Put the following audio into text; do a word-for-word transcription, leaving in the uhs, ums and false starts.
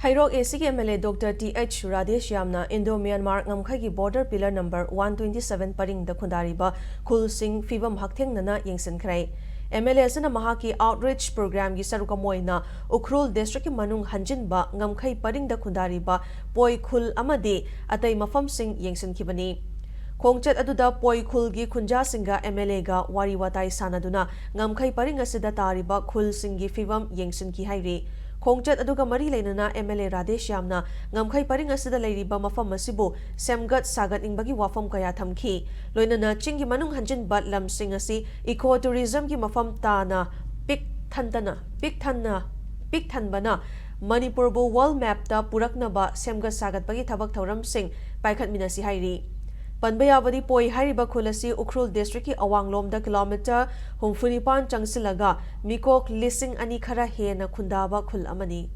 ꯍꯩꯔꯣꯛ A ꯁꯤꯒꯤ M L A doctor T H ꯔꯥꯙꯦꯁ꯭ꯌꯥꯝꯅ Indo Myanmar ꯉꯝꯈꯩꯒꯤ border pillar number one twenty seven ꯄꯔꯤꯡꯗ ꯈꯨꯟꯗꯥꯔꯤꯕ ꯈꯨꯜꯁꯤꯡ ꯐꯤꯕꯝ ꯍꯛꯊꯦꯡꯅꯅ ꯌꯦꯡꯁꯤꯟꯈ꯭ꯔꯦ꯫ ꯑꯦꯝ ꯑꯦꯜ ꯑꯦ ꯑꯁꯤꯅ ꯃꯍꯥꯛꯀꯤ ꯑꯥꯎꯠꯔꯤꯆ ꯄ꯭ꯔꯣꯒ꯭ꯔꯥꯝꯒꯤ ꯁꯔꯨꯛ ꯑꯃ ꯑꯣꯏꯅ ꯎꯈ꯭ꯔꯨꯜ ꯗꯤꯁꯇ꯭ꯔꯤꯛꯀꯤ ꯃꯅꯨꯡ ꯍꯟꯖꯤꯟꯕ ꯉꯝꯈꯩ ꯄꯔꯤꯡꯗ ꯈꯨꯟꯗꯥꯔꯤꯕ ꯄꯣꯏ ꯈꯨꯜ ꯑꯃꯗꯤ ꯑꯇꯩ ꯃꯐꯝꯁꯤꯡ ꯌꯦꯡꯁꯤꯟꯈꯤꯕꯅꯤ꯫ ꯈꯣꯡꯆꯠ ꯑꯗꯨꯗ ꯄꯣꯏ ꯈꯨꯜꯒꯤ ꯈꯨꯟꯖꯥꯁꯤꯡꯒ ꯑꯦꯝ ꯑꯦꯜ ꯑꯦꯒ ꯋꯥꯔꯤ ꯋꯥꯇꯥꯏ ꯁꯥꯟꯅꯗꯨꯅ ꯉꯝꯈꯩ ꯄꯔꯤꯡ ꯑꯁꯤꯗ ꯇꯥꯔꯤꯕ ꯈꯨꯜꯁꯤꯡꯒꯤ ꯐꯤꯕꯝ ꯌꯦꯡꯁꯤꯟꯈꯤ ꯍꯥꯏꯔꯤ꯫ ꯈꯣꯡꯆꯠ ꯑꯗꯨꯒ ꯃꯔꯤ ꯂꯩꯅꯅ ꯑꯦꯝ ꯑꯦꯜ ꯑꯦ ꯔꯥꯙꯦꯁ꯭ꯌꯥꯝꯅ ꯉꯝꯈꯩ ꯄꯔꯤꯡ ꯑꯁꯤꯗ ꯂꯩꯔꯤꯕ ꯃꯐꯝ ꯑꯁꯤꯕꯨ ꯁꯦꯝꯒꯠ ꯁꯥꯒꯠꯅꯤꯡꯕꯒꯤ ꯋꯥꯐꯝ ꯀꯌꯥ ꯊꯝꯈꯤ꯫ ꯂꯣꯏꯅꯅ ꯆꯤꯡꯒꯤ ꯃꯅꯨꯡ ꯍꯟꯖꯤꯟꯕ ꯂꯝꯁꯤꯡ ꯑꯁꯤ ꯏꯀꯣ ꯇꯨꯔꯤꯖꯝꯒꯤ ꯃꯐꯝ ꯇꯥꯅ ꯄꯤꯛ ꯊꯟꯗꯅ, ꯄꯤꯛ ꯊꯟꯅ, ꯄꯤꯛ ꯊꯟꯕꯅ ꯃꯅꯤꯄꯨꯔꯕꯨ ꯋꯥꯔꯜꯗ ꯃꯦꯞꯇ ꯄꯨꯔꯛꯅꯕ ꯁꯦꯝꯒꯠ ꯁꯥꯒꯠꯄꯒꯤ ꯊꯕꯛ ꯊꯧꯔꯝꯁꯤꯡ ꯄꯥꯏꯈꯠꯃꯤꯟꯅꯁꯤ ꯍꯥꯏꯔꯤ꯫ ꯄꯟꯕ ꯌꯥꯕꯗꯤ, ꯄꯣꯏ ꯍꯥꯏꯔꯤꯕ ꯈꯨꯜ ꯑꯁꯤ ꯎꯈ꯭ꯔꯨꯜ ꯗꯤꯁꯇ꯭ꯔꯤꯛꯀꯤ ꯑꯋꯥꯡꯂꯣꯝꯗ ꯀꯤꯂꯣꯃꯤꯇꯔ ꯍꯨꯝꯐꯨ ꯅꯤꯄꯥꯟ ꯆꯪꯁꯤꯜꯂꯒ ꯃꯤꯀꯣꯛ ꯂꯤꯁꯤꯡ ꯑꯅꯤ ꯈꯔ ꯍꯦꯟꯅ ꯈꯨꯟꯗꯥꯕ ꯈꯨꯜ ꯑꯃꯅꯤ꯫